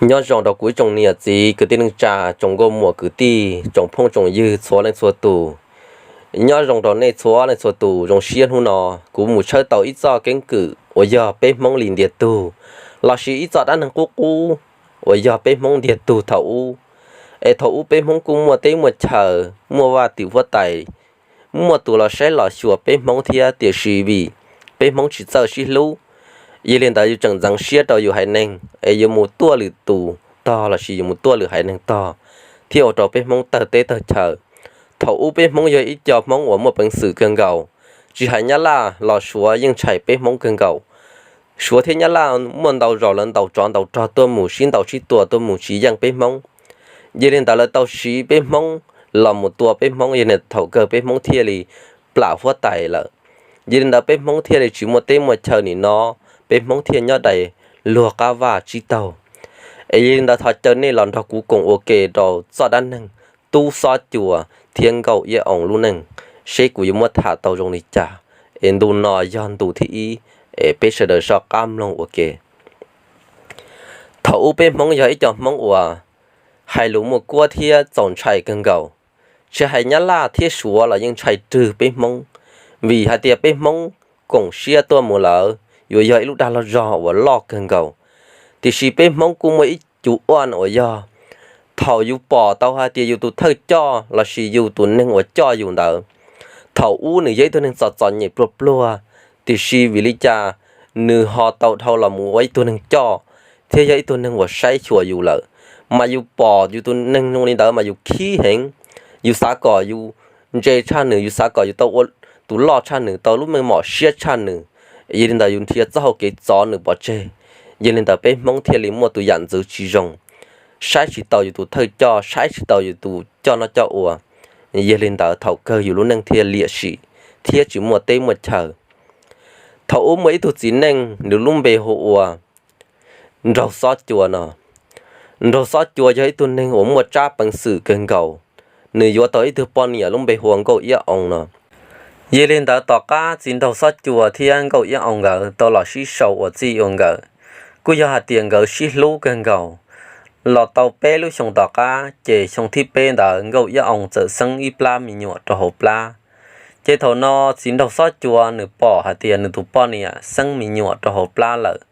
Nyob zoo rau kuv ib tsoom niam txiv kwv tij neej tsa, tsoom nkauj muam kwv tij, tsoom phooj tsoom ywg txhua leej txhua tus. Nyob zoo rau nej txhua leej txhua tus. Zoo siab hnub no kuv mus tshawb tau ib txoj keeb kwm uas yog peb Hmoob li ntiag tug, lossis ib txoj dab neeg qub qub uas yog peb Hmoob ntiag tug thaum ub. Es thaum ub peb Hmoob kuj muaj teb muaj chaw, muaj vaj tim huab tais, muaj tus los saib los xyuas peb Hmoob thiab, tiam sis vim peb Hmoob tsis txawj sib hlub, yog li ntawd yus tseem ntxeev siab rau yus haiv neeg es yuav mus tuaj lwm tus tog lossis yuav mus tuaj lwm haiv neeg tog, thiab ua rau peb Hmoob tawg teb tawg chaw. Thaum ub peb Hmoob yog ib co Hmoob uas muaj peev xwm kawg nkaus, tsis hais Nyab Laj los Suav yeej ntshai peb Hmoob kawg nkaus. Suav thiab Nyab Laj muaj ntau zaus lawv ntaus tsov ntaus rog tuaj mus, sib ntaus sib tua tuaj mus tsis yeej peb Hmoob. Yog li ntawd lawv tau siv peb Hmoob los mus tua peb Hmoob, yog li thaum kawg peb Hmoob thiaj li plam huab tais lawm. Yog li ntawd peb Hmoob thiaj li tsis muaj teb muaj chaw nim no, peb Hmoob thiaj nyob dai luag qab vaj tsib taug. Es yog li ntawd thov caw nej los nrog kuv koom ua ke rau txoj dab neeg Tub Xob Cua thiab Nkauj Iab Oo lub neej, seb kuv yuav muab tham tau zoo li cas. Es ntu no yog ntu thib ib, es peb sawv daws soj qab mloog ua ke. Thaum ub peb Hmoob yog ib co Hmoob uas hais lus muaj kuab thiab txaus ntshai kawg nkaus. Tsis hais Nyab Laj thiab Suav los yeej ntshai rwg peb Hmoob, vim hais tias peb Hmoob koom siab tuaj mus lawm yuav yog ib lub dag loj zog uas loj kawg nkaus. Tiam sis peb Hmoob kuj muaj ib cus uaj uas yog thaum yus pom tau hais tias yus tus thawj coj lossis yus tus neeg uas coj yus ntawd, thaum ub nws yog ib tug neeg txom txom nyem pluag pluag, tiam sis vim li cas nws ho tau dhau los mus ua ib tug neeg coj thiab yog ib tug neeg uas saib xyuas yus lawm, mas yus pom yus tus neeg zoo li ntawd mas yus khib heev. Yus xav kom yus ntse tshaj nws, yus xav kom yus tau ua tus loj tshaj nws, tau lub meej mom siab tshaj nws. Yog li ntawd yus nrhiav txoj hau kev txov nws pov tseg. Yog li ntawd peb Hmoob thiaj li muaj tus yam ntxwv tsis zoo, saib tsis taus yus tus thawj coj, saib tsis taus yus tus coj noj coj ua. Yog li ntawd thaum kawg yus lub neej thiaj liam sim thiab tsis muaj teb muaj chaw. Thaum ub muaj ib tug txiv neej, nws lub npe hu ua Nraug Xob Cua no. Nraug Xob Cua yog ib tug neeg uas muaj tsab peev xwm kawg nkaus, nws yuav tau ib tug poj niam lub npe hu ua Nkauj Iab Oo no. Yog li ntawd tom qab txiv Nraug Xob Cua thiab Nkauj Iab Oo nkawd tau los sib sau ua txij ua nkawm, kuj yog hais tias nkawd sib hlub kawg nkaus. Los tau peb lub xyoo tom qab, ces xyoo thib peb ntawd Nkauj Iab Oo txawm xeeb ib plab me nyuam rau hauv plab. Ces thaum no txiv Nraug Xob Cua nws pom hais tias nws tus poj niam xeeb me nyuam rau hauv plab lawm.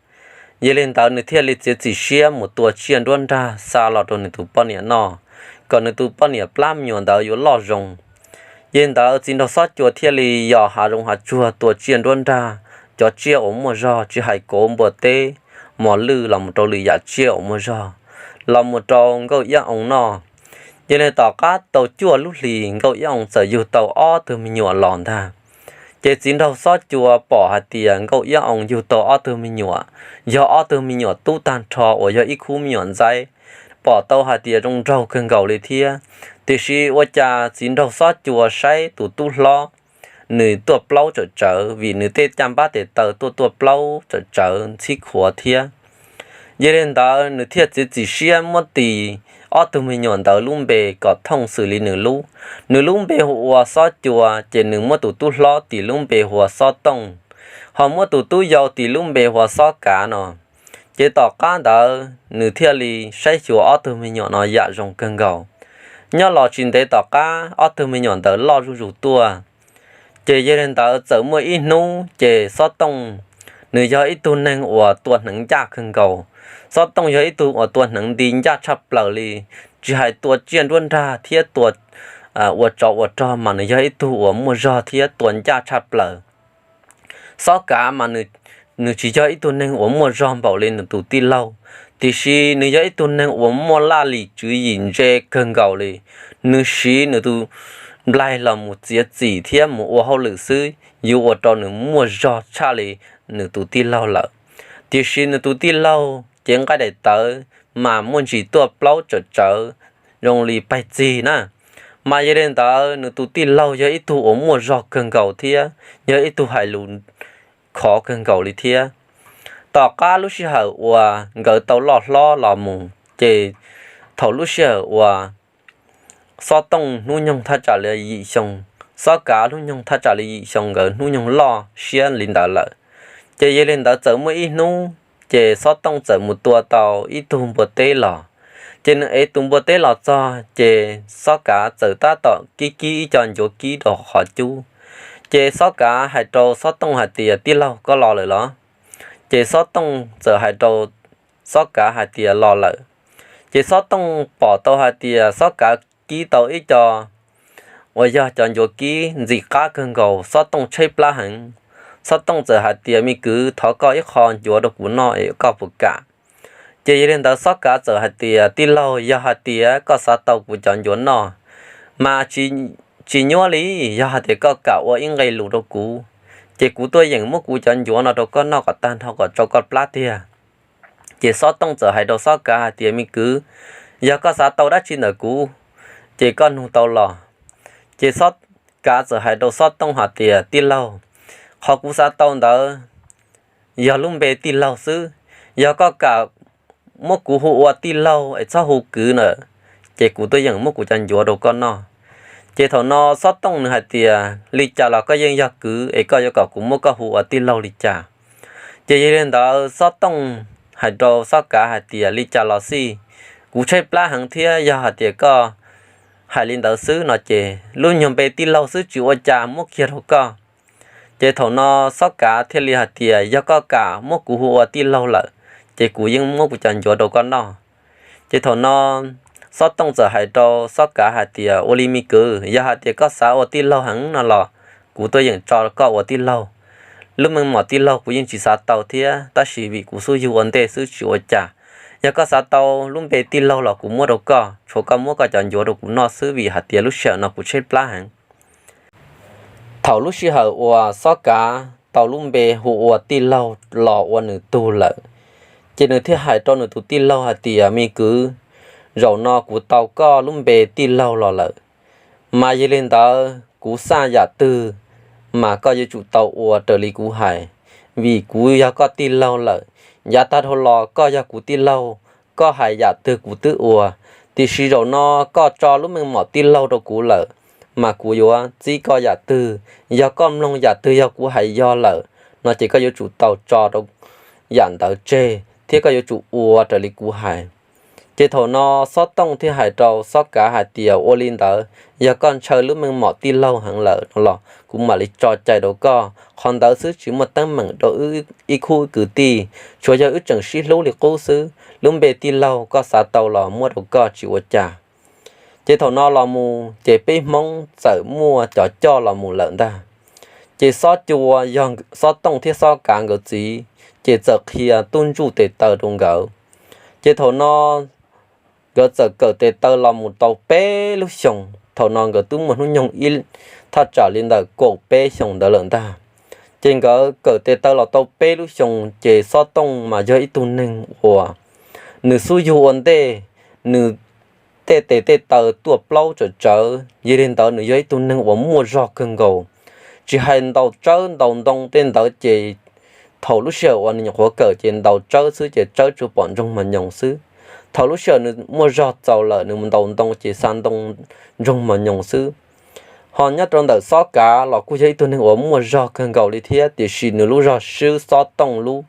Yog li ntawd nws thiaj li txiav txim siab mus tua tsiaj nruab nrag xa los rau nws tus poj niam noj, kom nws tus poj niam plab me nyuam ntawd yuav loj zoo. Yog li ntawd txiv Nraug Xob Cua thiaj li yos hav zoov hav tsuag tua tsiaj nruab nrag, cov tsiaj uas muaj zog tsis hais kauv, npua teb, mos lwj los mus rau lwm yam tsiaj uas muaj zog los mus rau Nkauj Iab Oo noj. Yog li tom qab tau cuaj lub hlis Nkauj Iab Oo txawm yug tau ob tug me nyuam los ntag. Ces txiv Nraug Xob Cua pom hais tias Nkauj Iab Oo yug tau ob tug me nyuam, yog ob tug me nyuam tub tag nrho uas yog ib khub me nyuam ntxaib, pom tau hais tias zoo nraug kawg nkaus li thiab. Tiam sis ua cas txiv Nraug Xob Cua saib tus tub hlob, nws tuaj plaub tsawm tsawv, vim nws tej caj npab tes taw tuaj tuaj plaub tsawm tsawv ntxhib khuav thiab. Yog li ntawd nws thiaj txiav txim siab muab tis ob tug me nyuam ntawd lub npe kom thooj xws li nws lub. Nws lub npe hu ua Xob Cua, ces nws muab tus tub hlob tis lub npe hu ua Xob Tooj, ho muab tus tub yau tis lub npe hu ua Xob Kav no. Ces tom qab ntawd nws thiaj li saib xyuas ob tug me nyuam no yam zoo kawg nkaus. Nyob los tsis ntev tom qab ob tug me nyuam ntawd loj zuj zus tuaj. Ces yog li ntawd txawm muaj ib hnub ces Xob Tooj nws yog ib tug neeg uas tua hneev ncaj kawg nkaus. Xob Tooj yog ib tug uas tua hneev nti ncaj tshaj plaws li, tsis hais tua tsiaj nruab nrag thiab tua ua tsov ua rog mas nws yog ib tug uas muaj zog thiab tua ncaj tshaj plaws. Xob Kav mas nws tsis yog ib tug neeg uas muaj zog npaum li nws tus tij laug, tiam sis nws yog ib tug neeg uas muaj laj lim tswv yim ntse kawg nkaus li. Nws siv nws tus nplaig los mus txiav txim thiab mus ua hauj lwm xwb yuav ua rau nws muaj zog tshaj li nws tus tij laug lawm. Tiam sis nws tus tij laug cev nqaij daim tawv mas muaj ntsis tuaj plaub tsawm tsawv zoo li pais txig na. Mas yog li ntawd nws tus tij laug yog ib tug uas muaj zog kawg nkaus thiab yog ib tug hais lus khov kawg nkaus li thiab. Tom qab lub sij hawm uas nkawd tau loj hlob los mus ces thaum lub sij hawm uas Xob Tooj hnub nyoog thaj tsam li yim xyoo, Xob Kav hnub nyoog thaj tsam li yim xyoo, nkawd hnub nyoog loj siab li ntawd lawm. Ces yog li ntawd txawm muaj ib hnub ces Xob Tooj txawm mus tua tau ib tug npua teb los. Ces nws ev tus npua teb los txog ces Xob Kav txawm tab tom kib kib ib co ncuav kib rau qhov cub. Ces Xob Kav hais rau Xob Tooj hais tias, Tij laug, koj los lawm los? Ces Xob Tooj txawm hais rau Xob Kav hais tias, Los lawm. Ces Xob Tooj pom tau hais tias Xob Kav kib tau ib co uas yog cov ncuav kib ntxim qab kawg nkaus, Xob Tooj tshaib plab heev. Xob Tooj txawm hais tias, Me kwv, thov koj ib qho ncuav rau kuv noj es koj puas kam? Ces yog li ntawd Xob Kav txawm hais tias, Tij laug, yog hais tias koj xav tau kuv cov ncuav noj mas tsis nyuaj li. Yog hais tias koj kam ua ib nqe lus rau kuv, ces kuv tuaj yeem muab kuv cov ncuav no rau koj noj kom tag nrho kom tsau koj plab tiag. Ces Xob Tooj txawm hais rau Xob Kav hais tias, Me kwv, yog koj xav tau dab tsi ntawm kuv, ces koj nug tau los. Ces Xob Kav txawm hais rau Xob Tooj hais tias, Tij laug, qhov kuv xav tau ntawd yog lub npe tij laug xwb. Yog koj kam muab kuv hu ua tij laug es txhob hu kwv na, ces kuv tuaj yeem muab kuv cov ncuav rau koj noj. Ces thaum no Xob Tooj nws hais tias, Li cas los koj yeej yog kwv es koj yuav kom kuv muab koj hu ua tij laug li cas? Ces yog li ntawd Xob Tooj hais rau Xob Kav hais tias, Li cas los xij, kuv tshaib plab heev thiab, yog hais tias koj hais li ntawd xwb no ces lub nyuag npe tij laug xwb tsis ua cas, muab kiag rau koj. Ces thaum no Xob Kav thiaj li hais tias, Yog koj kam muab kuv hu ua tij laug lawm, ces kuv yeej muab kuv cov ncuav rau koj noj. Ces thaum no Xob Tooj txawm hais rau Xob Kav hais tias, Ua li me kwv, yog hais tias koj xav ua tij laug heev no los kuv tuaj yeem tso koj ua tij laug. Lub meej mom tij laug kuv yeej tsis xav tau thiab, tab sis vim kuv xub yug ua ntej xwb tsis ua cas. Yog koj xav tau lub npe tij laug los kuv muab rau koj, tshuav koj muab koj cov ncuav rau kuv noj xwb, vim hais tias lub sij hawm no kuv tshaib plab heev. Thaum lub sij hawm uas Xob Kav tau lub npe hu ua tij laug los ua nws tug lawm, ces nws thiaj hais rau nws tus tij laug hais tias, Me kwv, zaum no kuv tau koj lub npe tij laug los lawm, mas yog li ntawd kuv xaj yam twg mas koj yuav tsum tau ua raws li kuv hais, vim kuv yog koj tij laug lawm. Yav tag dhau los koj yog kuv tij laug, koj hais yam twg kuv twb ua, tiam sis zaum no koj tso lub meej mom tij laug rau kuv lawm, mas kuv yuav txib koj yam twg. Yog koj mloog yam twg yog kuv hais yog lawm no ces koj yuav tsum tau tso rau yam ntawd tseg thiab koj yuav tsum ua raws li kuv hais. Ces thaum no Xob Tooj thiaj hais rau Xob Kav hais tias, Ua li ntawd, yog koj ntshaw lub meej mom tij laug heev lawm no los kuv mam li tso cai rau koj. Qhov ntawd xwb tsis muaj teeb meem rau wb ib khub kwv tij, tsuas yog wb tseem sib hlub li qub xwb. Lub npe tij laug koj xav tau los muab rau koj tsis ua cas. Ces thaum no los mus ces peb Hmoob txawm muaj cov coj los mus lawm ntag. Ces Xob Cua yog Xob Tooj thiab Xob Kav nkawd txiv, ces txawm qhia tub ntsuj tes taw rau nkawd. Ces thaum no nkawd txawm kawm tes taw los mus tau peb lub xyoos. Thaum no nkawd twb muaj hnub nyoog ib thaj tsam li ntawm kaum peb xyoos ntawd lawm ntag. Ces nkawd kawm tes taw los tau peb lub xyoos, ces Xob Tooj mas yog ib tug neeg uas nws xub yug ua ntej, nws tej tes tej taw tuaj plaub tsawm tsawv, yog li ntawd nws yog ib tug neeg uas muaj zog kawg nkaus. Tsis hais ntaus tsawb ntaus ntoo tej ntawd ces thaum lub sij hawm uas nws nyuam qhuav kawm ces ntaus tsawb xwb ces tsawb tsuas pom ntsoog mos nyoos xwb. Thaum lub sij hawm nws muaj zog txaus lawm nws mus ntaus ntoo ces xa ntoo ntsoog mos nyoos xwb. Ho nyob rau ntawm Xob Kav los kuj yog ib tug neeg uas muaj zog kawg nkaus li thiab, tiam sis nws lub zog swb Xob Tooj lub,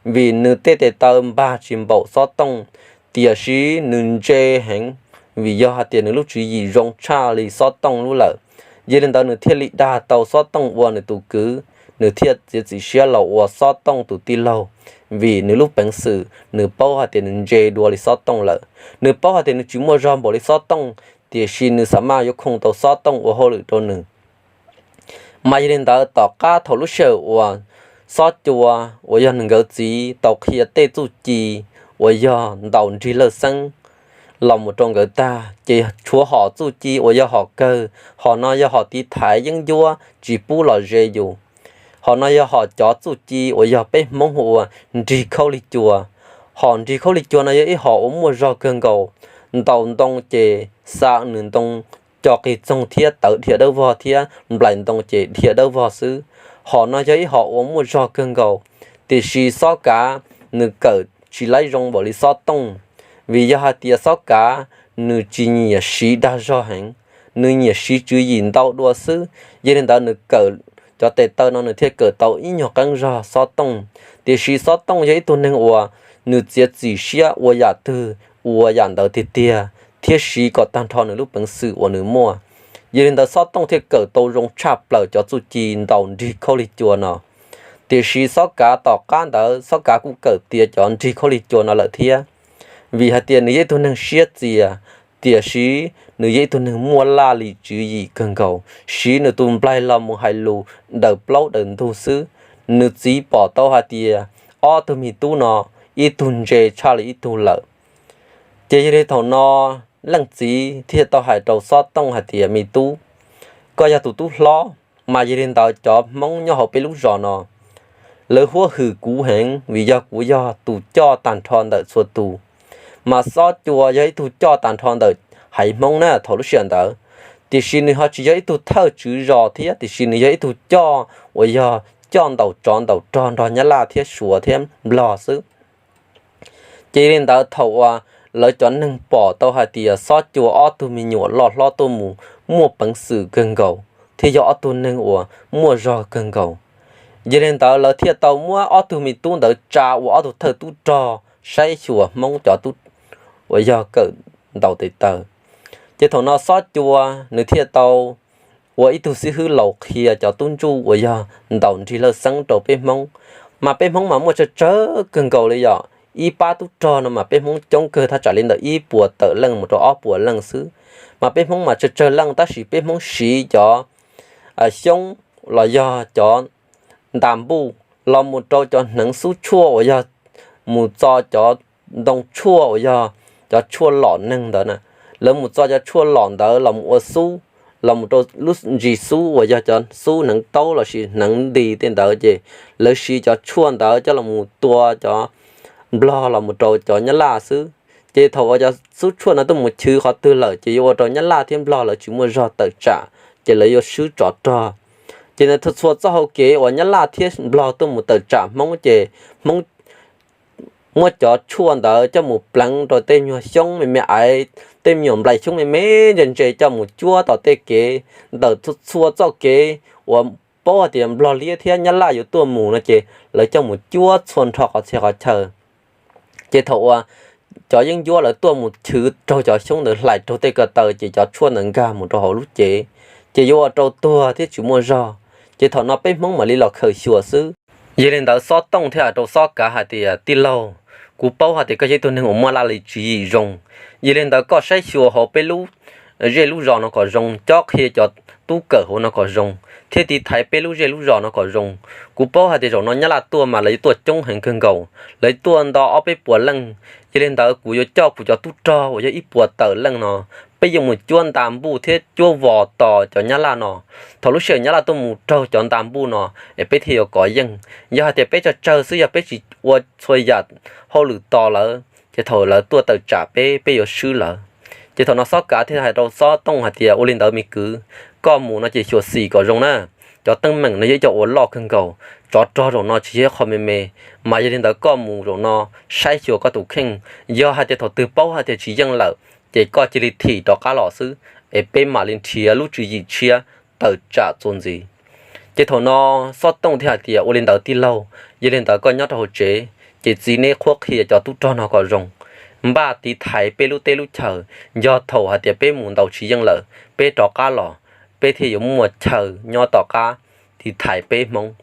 vim nws tej tes taw npag tsis npaum Xob Tooj, tiam sis nws ntse heev, vim yog hais tias nws lub tswv yim zoo tshaj li Xob Tooj lub lawm. Yog li ntawd nws thiaj li dag tau Xob Tooj ua nws tus kwv, nws thiaj txiav txim siab los ua Xob Tooj tus tij laug, vim nws lub peev xwm nws paub hais tias nws ntse dua li Xob Tooj lawm. Nws paub hais tias nws tsis muaj zog npaum li Xob Tooj, tiam sis nws xa maj yuav khoom tau Xob Tooj ua hauj lwm rau nws. Mas yog li ntawd tom qab thaum lub sij hawm uas Xob Cua uas yog nws nkawd txiv tau qhia tej txuj ci uas yog ntaus nrig lawj xeeb los mus rau nkawd tag, ces tshuav hom txuj ci uas yog hom kawg, hom no yog hom tiv thaiv yeeb ncuab tsis pub los ze yus. Hom no yog hom cov txuj ci uas yog peb Hmoob hu ua nrig khaub lig cua. Hom nrig khaub lig cua no yog ib hom uas muaj zog kawg nkaus, ntaus ntoo ces xa nws ntoo co qig txoog thiab tawv dhia dawb vog thiab nplaim ntoo ces dhia dawb vog xwb. Hom no yog ib hom uas muaj zog kawg nkaus, tiam sis Xob Kav nws kawm tsis laib zoo npaum li Xob Tooj, vim yog hais tias Xob Kav nws tsis nyiam siv dag zog heev, nws nyiam siv tswv yim ntau dua xwb. Yog li ntawd nws kawm cov tes taw no nws thiaj kawm tau ib nyuag qeeb zog Xob Tooj. Tiam sis Xob Tooj yog ib tug neeg uas nws txiav txim siab ua yam twg ua yam ntawd tiag tiag thiab siv kom tag nrho nws lub peev xwm uas nws muaj. Yog li ntawd Xob Tooj thiaj kawm tau zoo tshaj plaws cov txuj ci ntaus nrig khaub lig cua no. Tiam sis Xob Kav tom qab ntawd Xob Kav kuj kawm tiav cov nrig khaub lig cua no lawm thiab. Vim hais tias nws yog ib tug neeg siab txias, tiam sis nws yog ib tug neeg muaj laj lim tswv yim kawg nkaus, siv nws tus nplaig los mus hais lus daws plaub daws ntug xwb. Nws txiv pom tau hais tias ob tug me tub no ib tug ntse tshaj li ib tug lawm. Ces yog li thaum no leej txiv thiaj tau hais rau Xob Tooj hais tias, me tub, koj yog tus tub hlob, mas yog li ntawd cov Hmoob nyob hauv peb lub zos no lawv huab hwm kuv heev vim yog kuv yog tus coj tag nrho ntawm txhua tus. Mas Xob Cua yog ib tug coj tag nrho ntawm haiv Hmoob na thaum lub sij hawm ntawd, tiam sis nws ho tsis yog ib tug thawj tswv zos thiab, tiam sis nws yog ib tug coj uas yog coj ntaus tsov ntaus rog nrog Nyab Laj thiab Suav thiab Nplog xwb. Ces li ntawd thaum uas lawv cov neeg pom tau hais tias Xob Cua ob tug me nyuam loj hlob tuaj mus muaj peev xwm kawg nkaus thiab yog ob tug neeg uas muaj zog kawg nkaus, yog li ntawd lawv thiaj tau muab ob tug me tub ntawd tsa ua ob tug thawj tub rog saib xyuas Hmoob cov tub uas yog kawm ntaus tes taw. Ces thaum no Xob Cua nws thiaj tau ua ib tug xib hwb laus qhia cov tub ntsuj uas yog ntaus nrig lawj xeeb rau peb Hmoob. Mas peb Hmoob mas muaj tsawg tsawg kawg nkaus li yom, ib pab tub rog no mas peb Hmoob coob kawg thaj tsam li ntawm ib puas tawm leej mus rau ob puas leej xwb. Mas peb Hmoob mas tsawg tsawg leej tab sis peb Hmoob siv cov xyoob los yog cov ntas npuj los mus rau cov hneev xub tshuaj uas yog mus txo cov ntoo tshuaj uas yog cov tshuaj lom neeg ntawd na. Lawv mus txo cov tshuaj lom ntawd los mus ua xub, los mus rau lub ntsis xub uas yog cov xub hneev taub lossis hneev nti tej ntawd ces lawv siv cov tshuaj ntawd coj los mus tua cov Nplog los mus rau cov Nyab Laj xwb. Ces thaum uas cov xub tshuaj no tuaj mus chwv qhov twg lawm ces yuav ua rau Nyab Laj thiab Nplog lawv tsis muaj zog tawm tsam, ces lawv yuav swb tsov rog. Ces ntawd txhua txhua txoj hau kev uas Nyab Laj thiab Nplog tuaj mus tawm tsam Hmoob ces Hmoob muab cov tshuaj ntawd coj mus pleev rau tej nyuag xyoob me me aiv, tej me nyuam nplaim xyoob me me ntse ntse coj mus cuab tom tej kev, ntawm txhua txhua txoj kev uas paub hais tias Nplog liab thiab Nyab Laj yuav tuaj mus no ces lawv coj mus cuab txhua nrho qhov txhia qhov chaw. Ces thaum uas cov yeeb ncuab lawv tuaj mus chwv raug cov xyoob ntawd hlais raug tej ko taw ces cov tshuaj ntawd nkag mus rau hauv lub cev, ces yuav ua rau tuag thiab tsis muaj zog. Ces thaum no peb Hmoob mam li los khaws xyuas xwb. Yog li ntawd Xob Tooj thiaj hais rau Xob Kav hais tias, tij laug, kuv paub hais tias koj yog ib tug neeg uas muaj laj lim tswv yim zoo. Yog li ntawd koj saib xyuas hauv peb lub zej lub zos no kom zoo, cob qhia cov tub kawm hauv no kom zoo, thiab tiv thaiv peb lub zej lub zos no kom zoo. Kuv paub hais tias zaum no Nyab Laj tuaj mas lawv yuav tuaj coob heev kawg nkaus, lawv tuaj nto ob peb puas leej. Yog li ntawd kuv yuav coj kuv cov tub rog uas yog ib puas tawm leej no, peb yuav mus cuab nta npuj thiab cuab vos tos cov Nyab Laj no. Thaum lub sij hawm Nyab Laj tuaj mus raug cov nta npuj no es peb thiaj yuav kov yeej. Yog hais tias peb tsawg tsawg xwb, yog peb tsis ua txhua yam hauj lwm tos lawv ces thaum lawv tuaj tawm tsam peb, peb yuav swb lawv. Ces thaum no Xob Kav thiaj hais rau Xob Tooj hais tias, ua li ntawd me kwv, koj mus no ces xyuam xim kom zoo na. Cov teeb meem no yog ib co ua loj kawg nkaus, tsov rog zaum no tsis yog ib qho me me. Mas yog li ntawd koj mus zaum no saib xyuas koj tus kheej, yog hais tias thaum twg paub hais tias tsis yeej lawm ces koj cia li thim rov qab los xwb, es peb mam li nrhiav lub tswv yim tshiab tawm tsam txuas ntxiv. Ces thaum no Xob Tooj thiaj hais tias, ua li ntawd tij laug, yog li ntawd koj nyob rau hauv tsev ces txiv neb qhuab qhia cov tub rog no kom zoo, npaj tiv thaiv peb lub teb lub chaw, yog thaum hais tias peb mus ntaus tsis yeej lawm peb rov qab los, peb thiaj yuav muaj chaw nyob tom qab tiv thaiv peb Hmoob.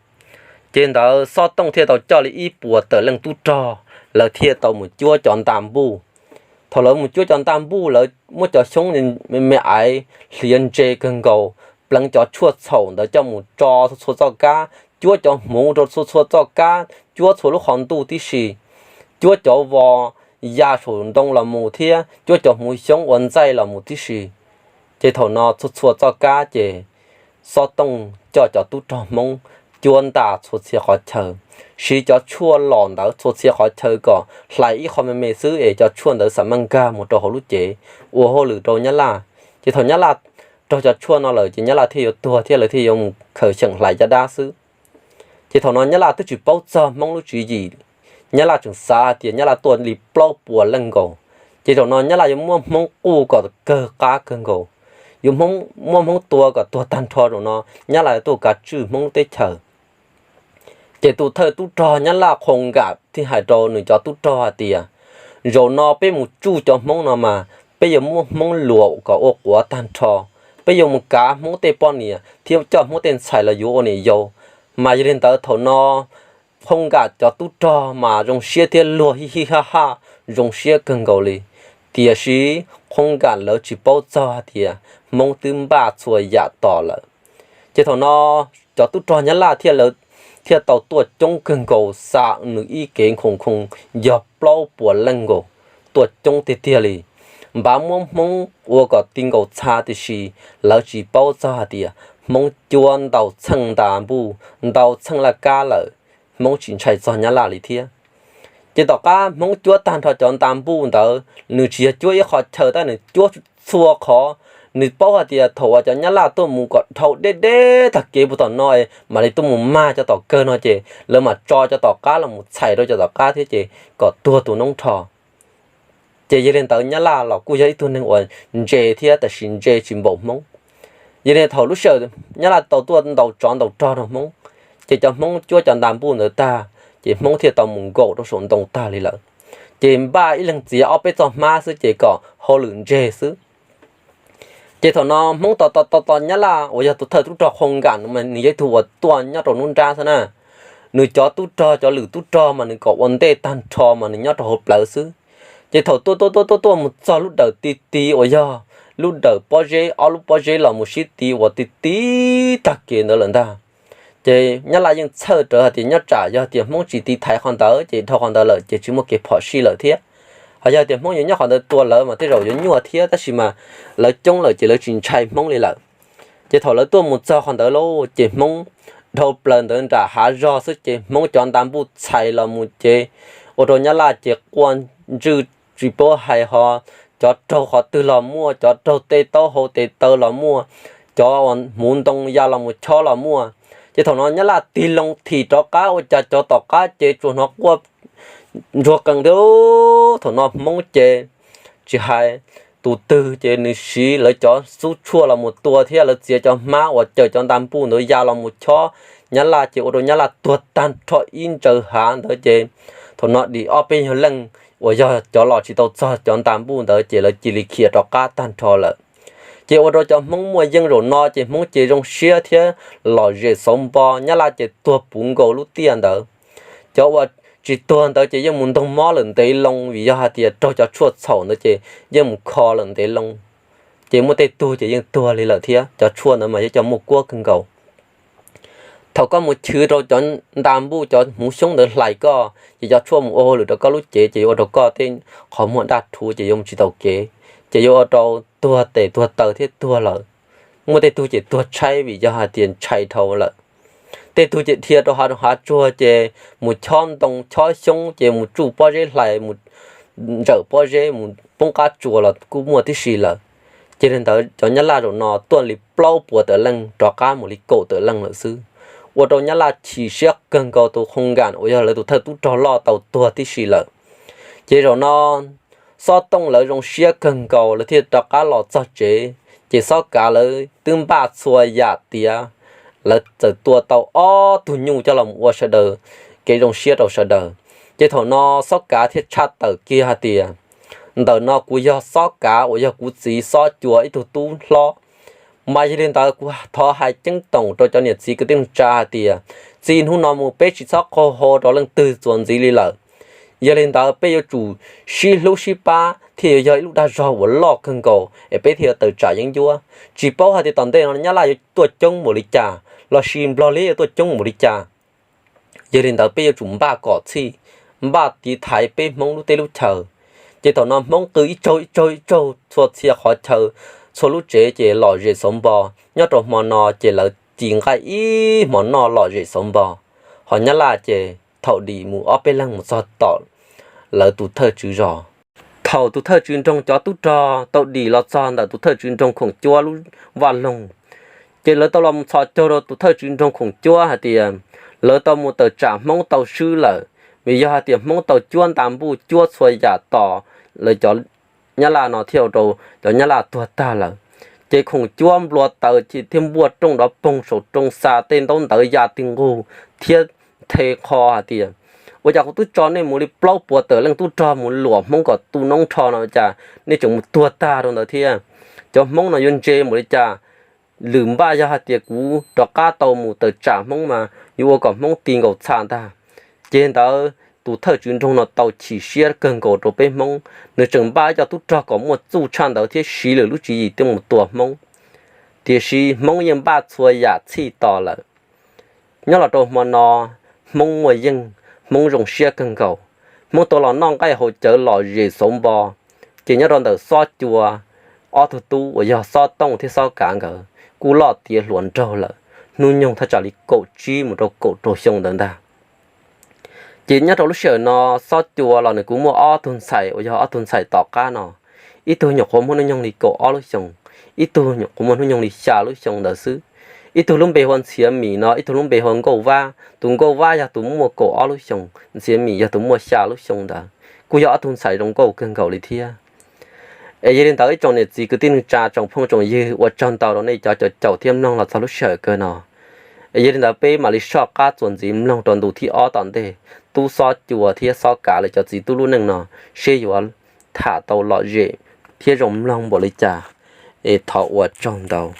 Ces ntawd Xob Tooj thiaj tau coj li ib puas tawm leej tub rog, lawv thiaj tau mus cuab cov nta npuj. Thaum lawv mus cuab cov nta npuj, lawv muab cov xyoob me me aiv hliav ntse kawg nkaus, pleev cov tshuaj txhaum ntawd coj mus tso txhua txhua txoj kab, cuab cov hmuv rau txhua txhua txoj kab, cuab txhua lub qhov ntuj tib si, cuab cov vos ya saum ntoo los mus thiab cuab cov hmuv xyoob ua ntxaij los mus tib si. Ces thaum no txhua txhua txoj kab ces Xob Tooj coj cov tub rog Hmoob cuab nta txhua txhia qhov chaw, siv cov tshuaj lom ntawd txhua txhia qhov chaw kom hlais ib qho me me xwb es cov tshuaj ntawd xam maj nkag mus rau hauv lub cev ua hauj lwm rau Nyab Laj. Ces thaum Nyab Laj raug cov tshuaj no lawm ces Nyab Laj thiaj yuav tuag thiab lawv thiaj yuav mus khaws xyeem hlais caj dab xwb. Ces thaum no Nyab Laj twb tsis paub txog Hmoob lub tswv yim, Nyab Laj tseem xav hais tias Nyab Laj tuaj li plaub puas leej nkaus, ces zaum no Nyab Laj yuav muab Hmoob quj kom kawg qab kawg nkaus. yuav muab Hmoob tua kom tuag tag nrho zaum no, Nyab Laj yuav tuaj kav tswj Hmoob lub teb chaws. Ces tus thawj tub rog Nyab Laj Qhoo Nkam thiaj hais rau nws cov tub rog hais tias, zaum no peb mus tsuj cov Hmoob no mas peb yuav muab Hmoob luam kom ua quav tag nrho, peb yuav mus kav Hmoob tej poj niam thiab coj Hmoob tej ntxhais los yuav ua niam yau. Mas yog li ntawd thaum no Qhoo Nkam cov tub rog mas zoo siab thiab luag hij hij haj haj, zoo siab kawg nkaus li. Tiam sis Qhoo Nkam lawv tsis paub txog hais tias Hmoob twb npaj txhua yam tos lawm. Ces thaum no cov tub rog Nyab Laj thiaj tau tuaj coob kawg nkaus, xa nws ib kev nkhoos nkhoos yog plaub puas leej nkaus, tuaj coob tiag tiag li. Npaj muab Hmoob ua kom ti nkaus txha, tiam sis lawv tsis paub txog hais tias Hmoob cuab ntau txheej nta npuj, ntau txheej laj kab lawm, Hmoob tsis ntshai txog Nyab Laj li thiab. Ces tom qab Hmoob cuab tag nrho cov nta npuj ntawd, nws tsis yog cuab ib qho chaw tab, nws cuab txhua qhov. Nws paub hais tias thaum uas cov Nyab Laj tuaj mus kom dhau deb deb tag kev puag tom no, mam li tuaj mus mag cov tom kawg no ces lawv mam tso cov tom qab los mus txhais rau cov tom qab thiab ces kom tuag tus noob nrho. Ces yog li ntawd Nyab Laj los kuj yog ib tug neeg uas ntse thiab tab sis ntse tsis npaum Hmoob. Yog li thaum lub sij hawm Nyab Laj tau tuaj ntaus tsov ntaus rog rau Hmoob, ces cov Hmoob cuab cov nta npuj ntawd tag, ces Hmoob thiaj tau mus nkaum rau saum ntoo tag li lawm. Ces npaj ib leeg txiav ob peb txoj hmab xwb ces kom hauj lwm ntseg xwb. Ces thaum no Hmoob tos tos tos tos Nyab Laj uas yog tus thawj tub rog Qhoo Nkam no mas nws yog ib tug uas tuaj nyob rau nruab nrab xwb na. Nws cov tub rog cov lwm tub rog mas nws kom ua ntej tag nrho mas nws nyob rau hauv plawv xwb. Ces thaum tuaj tuaj tuaj tuaj tuaj mus txog lub dawm ti ti uas yog lub dawm pob zeb, ob lub pob zeb los mus sib ti uas ti ti tag kev ntawd lawm ntag. Ces Nyab Laj yeej txhawj rawv hais tias nyob tsam yog tias Hmoob tsis tiv thaiv qhov ntawd ces dhau qhov ntawd lawm ces tsis muaj kev phom sij lawm thiab. Ho yog tias Hmoob yuav nyob qhov ntawd tua lawv mas tej zaum yuav nyuaj thiab, tab sis mas lawv coob lawm ces lawv tsis ntshai Hmoob li lawm. Ces thaum lawv tuaj mus txog qhov ntawd lauj, ces Hmoob dhau plaws ntawd nram hav zog xwb ces Hmoob cov nta npuj txhais los mus ces ua rau Nyab Laj ces quaj ntswj tsis paub hais ho, cov raug qhov twg los muaj, cov raug tej taub hau tes taw los muaj, cov hmuv ntoo ya los mus chob los muaj. Ces thaum no Nyab Laj tig loo thim rov qab ua cas cov tom qab ces tsuas hnov quaj ntsuag qees thiab. Thaum no Hmoob ces tsis hais tus twg ces nws siv lawv cov xub tshuaj los mus tua thiab lawv txiav cov hmab uas cawm cov nta npuj ntawd ya los mus chob Nyab Laj ces ua rau Nyab Laj tuag tag nrho ib ntsaws hav ntawd ces thaum no dim ob peb nyuag leej uas yog cov los tsis tau txog cov nta npuj ntawd ces lawv cia li khiav rov qab tag nrho lawm. Ces ua rau cov Hmoob muaj yeej zaum no ces Hmoob ces zoo siab thiab lom zem xauv npo, Nyab Laj ces tuag puv nkaus lub tiaj ntawd. Cov uas tsis tuag ntawd ces yeej mus ntog mob lawm ntev loo vim yog hais tias raug cov tshuaj txhaum ntawd ces yeej mus kho lawm ntev loo. Ces muaj tej tug ces yeej tuag li lawm thiab, cov tshuaj ntawd mas yog cov muaj kuab kawg nkaus. Thaum koj mus chwv rau cov nta npuj cov hmuv xyoob ntawd hlais koj ces cov tshuaj mus ua hauj lwm rau koj lub cev ces yuav ua rau koj tej qhov muag daj rhuv ces yuav mus tsis tau kev, ces yuav ua rau tuag tes tuag taw thiab tuag lawm. Muaj tej tug ces tuag tshaib vim yog hais tias ntshai dhau lawm. Tej tug ces dhia rau hav zoov hav tsuag ces mus chob ntoo chob xyoob ces mus tsuj pob zeb hlais, mus ntsawm pob zeb mus poob qab tsuas los kuj muaj tib si lawm. Ces li ntawd cov Nyab Laj zaum no tuaj li plaub puas tawm leej rov qab mus li kaum tawm leej lawm xwb, ua rau Nyab Laj chim siab kawg nkaus, tus Khoo Nkas uas yog lawv tus thawj tub rog loj tau tuag tib si lawm. Ces zaum no Xob Tooj lawv zoo siab kawg nkaus lawv thiaj rov qab los txog tsev. Ces Xob Kav lawv twb npaj txhua yam tiav, lawv txawm tua tau ob tug nyuj coj los ua sawv daws kev zoo siab rau sawv daws. Ces thaum no Xob Kav thiaj tshaj tawm kiag hais tias, ntawm no kuv yog Xob Kav uas yog kuv txiv Xob Cua ib tug tub hlob. Mas yog li ntawd kuv thov hais ceeb toom rau cov niam txiv kwv tij neej tsa hais tias, txij hnub no mus peb tsis txhob qaug hau rau leej twg txuas ntxiv li lawm. Yog li ntawd peb yuav tsum sib hlub sib pab thiaj yuav yog ib lub dag zog uas loj kawg nkaus es peb thiaj yuav tawm tsam yeeb ncuab. Tsis paub hais tias tom ntej no Nyab Laj yuav tuaj coob npaum li cas lossis Nplog li yuav tuaj coob npaum li cas. Yog li ntawd peb yuav tsum npaj kom txhij, npaj tiv thaiv peb Hmoob lub teb lub chaw. Ces thaum no Hmoob qw ib tsaug ib tsaug ib tsaug txhua txhia qhov chaw, txhua lub tsev ces lom zem xauv npo. Nyob rau hmo no ces lawv ci nqaij ib hmo noj lom zem xauv npo. Ho Nyab Laj ces thaum dim mus ob peb leeg mus txog tom lawv tus thawj tswv zos. Thaum tus thawj tswv nroog cov tub rog tau dim los txog ntawm tus thawj tswv nroog Khoom Cuab lub vaj loog, ces lawv tau los mus txhos caug rau tus thawj tswv nroog Khoom Cuab hais tias lawv tau mus tawm tsam Hmoob tau swb lawm, vim yog hais tias Hmoob tau cuab nta npuj cuab txhua yam tos lawv cov Nyab Laj no thiaj ua rau cov Nyab Laj tuag tag lawm. Ces khoom cuab nplua taws thiab npuaj rooj dov poog saum roo xa tej ntaub ntawv ya ti nqug thiab nthe qho hais tias, ua cas kuv twb tso nej mus li plaub puas tawm leej tub rog mus luam Hmoob kom tu noob nrho no cas nej tseem mus tuag tag rau ntawd thiab? Cov Hmoob no yuav ntse npaum li cas? Lwm npaj yog hais tias kuv rov qab tau mus tawm tsam Hmoob mas yuav ua kom Hmoob ti nkaus txha ntag. Ces ntawd tus thawj tswv nroog no tau chim siab kawg nkaus rau peb Hmoob, nws tseem npaj ib co tub rog kom muaj txuj tshaj ntawd thiab siv lwm lub tswv yim tuaj mus tua Hmoob. Tiam sis Hmoob yeej npaj txhua yam txhij tos lawm. Nyob los rau hmo no, Hmoob muaj yeej, Hmoob zoo siab kawg nkaus. Hmoob tau los noj nqaij haus cawv lom zem xauv npo, ces nyob rau ntawm Xob Cua ob tug tub uas yog Xob Tooj thiab Xob Kav nkawd kuj loj tiav hluas nraug lawm, hnub nyoog thaj tsam li kaum tsib mus rau kaum rau xyoo ntawd ntag. Ces nyob rau lub sij hawm no, Xob Cua los nws kuj muaj ob tug ntxhais uas yog ob tug ntxhais tom qab no, ib tug nyuam qhuav muaj hnub nyoog li kaum ob lub xyoos, ib tug nyuam qhuav muaj hnub nyoog li xya lub xyoo ntawd xwb. Ib tug lub npe hu ua Ntxhiav Mim no, ib tug lub npe hu ua Nkauj Vab. Tus Nkauj Vab yog tus muaj kaum ob lub xyoos, Ntxhiav Mim yog tus muaj xya lub xyoo ntawd, kuj yog ob tug ntxhais zoo nkauj kawg nkaus li thiab. Es yog li ntawd ib tsoom niam txiv kwv tij neej tsa tsoom phooj tsoom ywg, ua tsaug ntau rau nej cov caum caum thiab mloog los txog lub sij hawm kawg no. Es yog li ntawd peb mam li soj qab txuas ntxiv mloog rau ntu thib ob tom ntej, tub Xob Cua thiab Xob Kav lawv cov txiv tub lub neej no, seb yuav tham tau lom zem thiab zoo mloog npaum li cas. Es thov ua tsaug ntau.